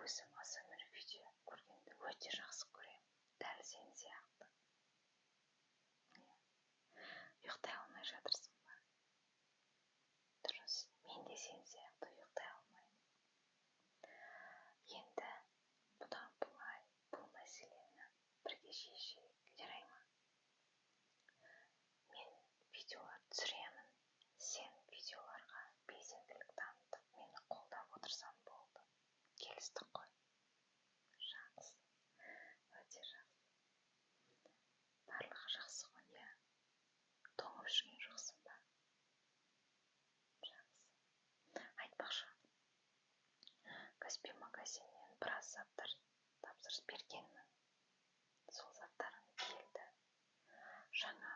Өзім АСМР видео көргенді өте жақсы көремін. Дәл сен сияқты. Иә. Ұйықтай алмай жатырсың ба? Дұрыс, мен де сен сияқты ұйықтай алмаймын. Енді бұдан былай бұл мәселені бірге шешейік, жарай ма? Мен видеолар түсіремін, сен видеоларға белсенділік танытып, мені қолдап отырсаң болды. Келістік қой? Жақсы, өте жақсы. Барлығы жақсы ғой, иә? Тоңып жүрген жоқсың ба? Жақсы. Айтпақшы, Каспи магазиннен біраз заттар тапсырыс бергенмін. Сол заттарым келді. Жаңа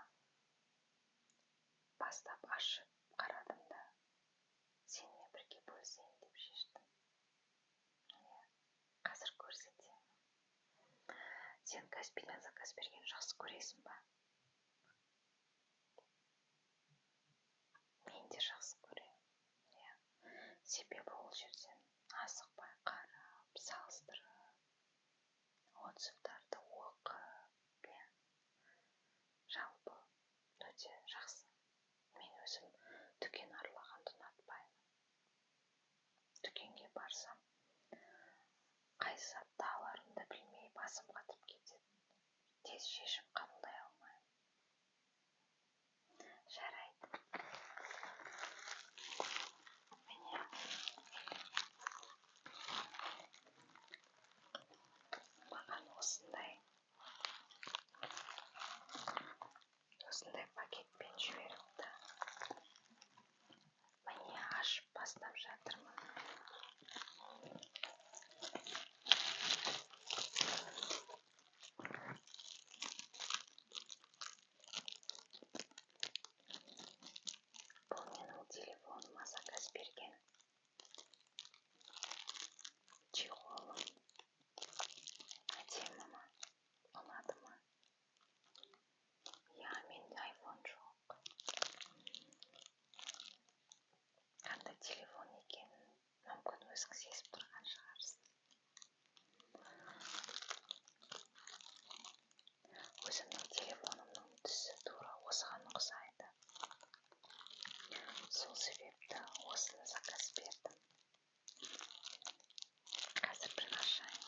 бастап ашып қарадым да, сенімен бірге бөлісейін деп шештім. Иә, қазір көрсетемін. Сен Каспийден заказ берген жақсы көресің ба? Мен де жақсы көремін. Иә. Себебі ол жерден асықпай қарап, салыстырып, отзывтарды оқып, иә. Жалпы өте жақсы. Мен өзім дүкен аралағанды ұнатпаймын. Дүкенге барсам, қай затты аларымды білмей басым қатып кетеді. Тез шешім қабылдай алмаймын. Жарайды. Міне. Маған осындай осындай пакетпен жіберіпті. Міне, ашып бастап жатырмын. Бұл менің телефоныма заказ берген чехолым. Әдемі ма? Ұнады ма? Иә, менде айфон жоқ. Қандай телефон екенін мүмкін өзің сезіп тұрған шығарсың. Өзімнің телефонымның түсі тура осыған ұқсайды. Сол себепті осыны заказ бердім. Қазір бір ашайын.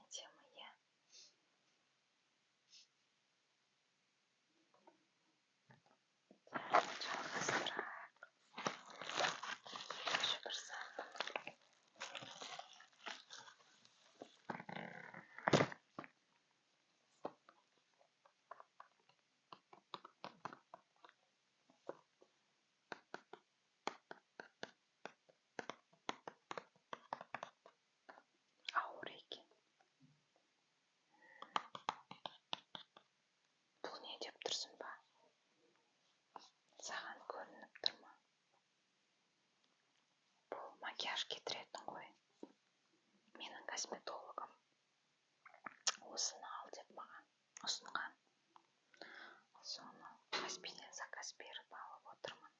Әдемі, иә. Жалғастырайық. Екінші бір затым. Ауыр екен. Бұл не деп тұрсың ба? Саған көрініп тұр ма? Бұл макияж кетіретін ғой. Менің косметологым осыны ал деп маған ұсынған. Соны Каспийден заказ беріп алып отырмын.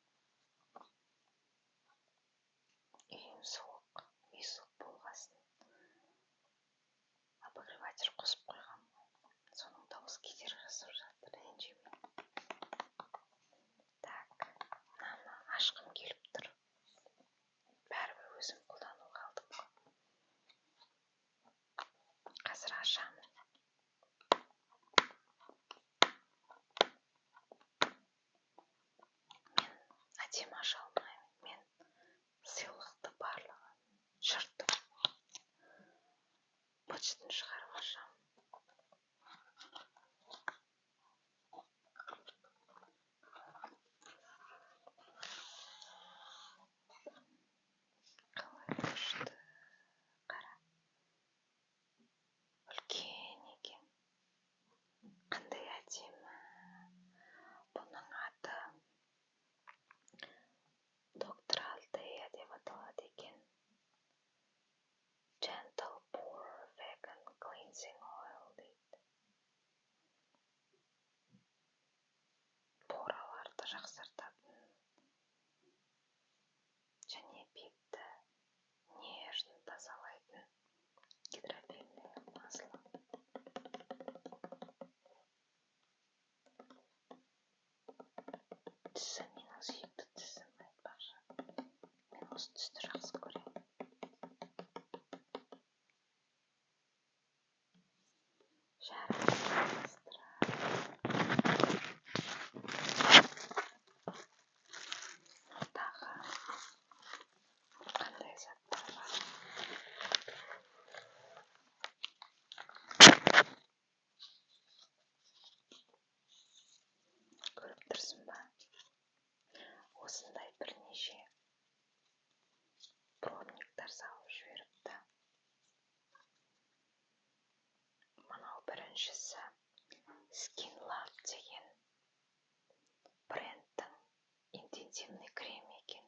Үйім суық, үй суық болғасын обогреватель қосып қойғанмын ғой. Соның дауысы кедергі жасап жатыр, ренжіме. Так, мынаны ашқым келіп тұр. Бәрібір өзім қолдануға алдым ғой. Қазір ашамын. Мен әдемі аша алмаймын. Мен сыйлықты барлығын жыртып, быт-шытын шығарып ашамын. Қалай күшті, қара. Үлкен екен. Қандай әдемі. Бұның аты Доктор Альтея деп аталады екен. Біріншісі Skin Lab деген брендтің интенсивный крем екен.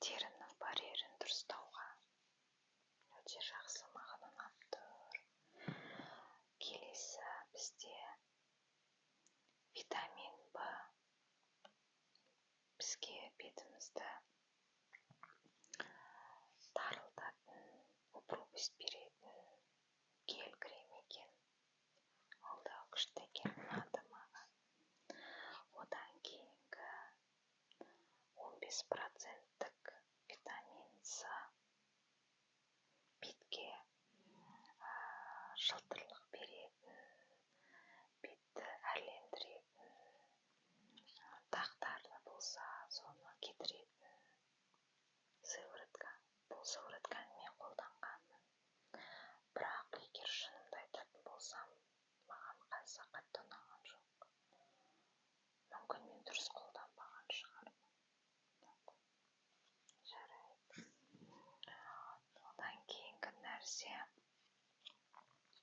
Терінің барьерін дұрыстауға өте жақсы, маған ұнап тұр. Келесі бізде витамин Б, бізге бетімізді тарылтатын, упругость беретін гель крем екен. Ол да күшті екен, ұнады маған. Одан кейінгі 15 проценттік витамин С, бетке жылтырлық беретін, бетті әрлендіретін, дақтары болса соны кетіретін сыворотка. Бұл сыворотканы мен қолданғанмын, бірақ егер шынымды айтатын болсам, маған аса қатты ұнаған жоқ. Мүмкін, мен дұрыс қолданбаған шығармын, мүмкін. Жарайды, одан кейінгі нәрсе,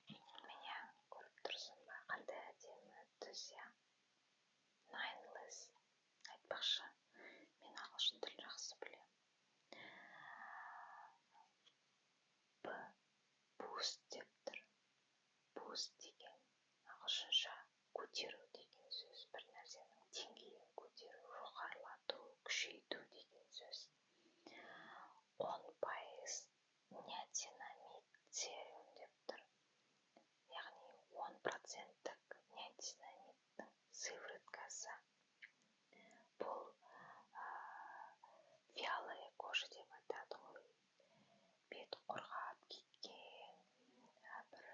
міне, көріп тұрсың ба, қандай әдемі түс, иә? Nineless. Айтпақшы, мен ағылшын тілін жақсы білемін. Б boost деп тұр. Boost деген ағылшынша көтеру деген сөз, бір нәрсенің деңгейін көтеру, жоғарылату, күшейту деген сөз. 10% ниацинамид серум деп тұр, яғни 10 проценттік ниацинамидтің сывороткасы. Бұл вялая кожа деп айтады ғой, бет құрғап кеткен, бір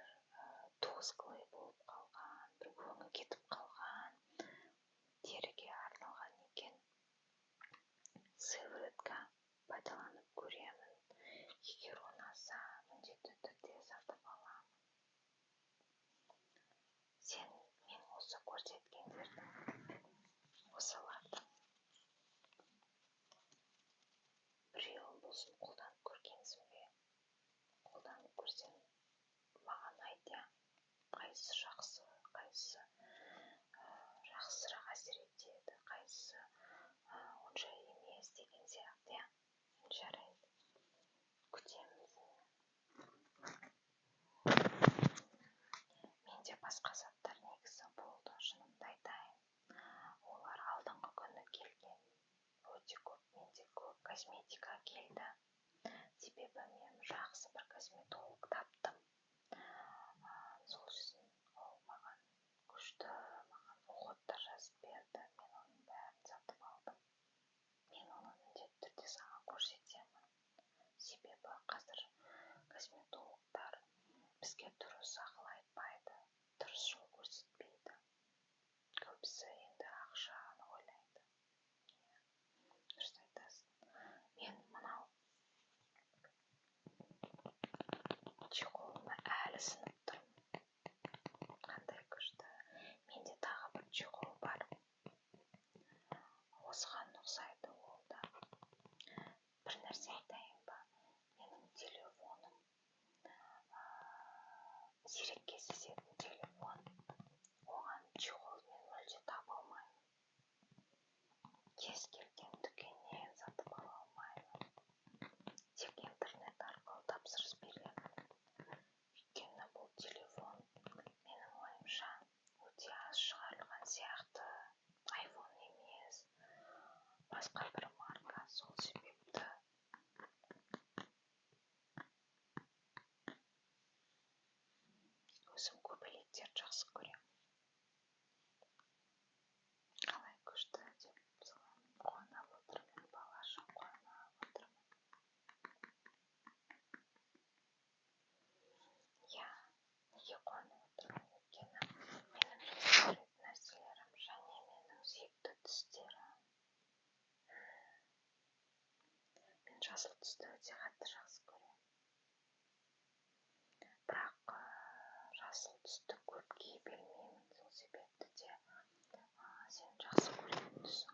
тусклый болып қалған, бір өңі кетіп қалған теріге арналған екен сыворотка. Пайдаланып көремін, егер ұнаса, міндетті түрде сатып аламын. Сен мен осы көрсеткендердің, осылардың біреуін болсын қолданып көргенсің бе? Қолданып көрсең, маған айт, иә, қайсысы жақсы, қайсысы жақсырақ әсер етеді, қайсысы онша емес деген сияқты, иә? Жарайды, күтемін сені. Менде басқа заттар негізі болды, шынымды айтайын, олар алдыңғы күні келген. Өте көп, менде көп косметика келді, себебі мен жақсы бір косметолог таптым. Сол үшін ол маған күшті, маған уходтар жазып берді, мен оның бәрін сатып алдым. Мен оны міндетті түрде саған көрсетемін, себебі қазір косметологтар бізге дұрыс ақыл айтпайды, дұрыс жол көрсетпейді. Көбісі енді ақшаны ойлайды. Иә, дұрыс айтасың. Мен мынау чехолына әлі сынып тұрмын, қандай күшті. Менде тағы бір чехол бар, осыған ұқсайды ол да. Бір нәрсе айтайын ба? Менің телефоным сирек кездесетін телефон, оған чехол мен мүлде таба алмаймын, кез келген дүкеннен сатып ала алмаймын, тек интернет арқылы тапсырыс беремін, өйткені бұл телефон, менің ойымша, өте аз шығарылған сияқты. Айфон емес, басқа бір марка, сол себепті өзім көбелектерді жақсы көремін. Қалай күшті деп солай қуанып отырмын, балаша қуанып отырмын, иә. Неге қуанып отырмын? Өйткені менің жақсы көретін нәрселерім және менің сүйікті түстерім. Мен жасыл түсті өте қатты жақсы көремін, бірақ жасыл түсті көп кие бермеймін. Сол себепті де сен жақсы көретін түсің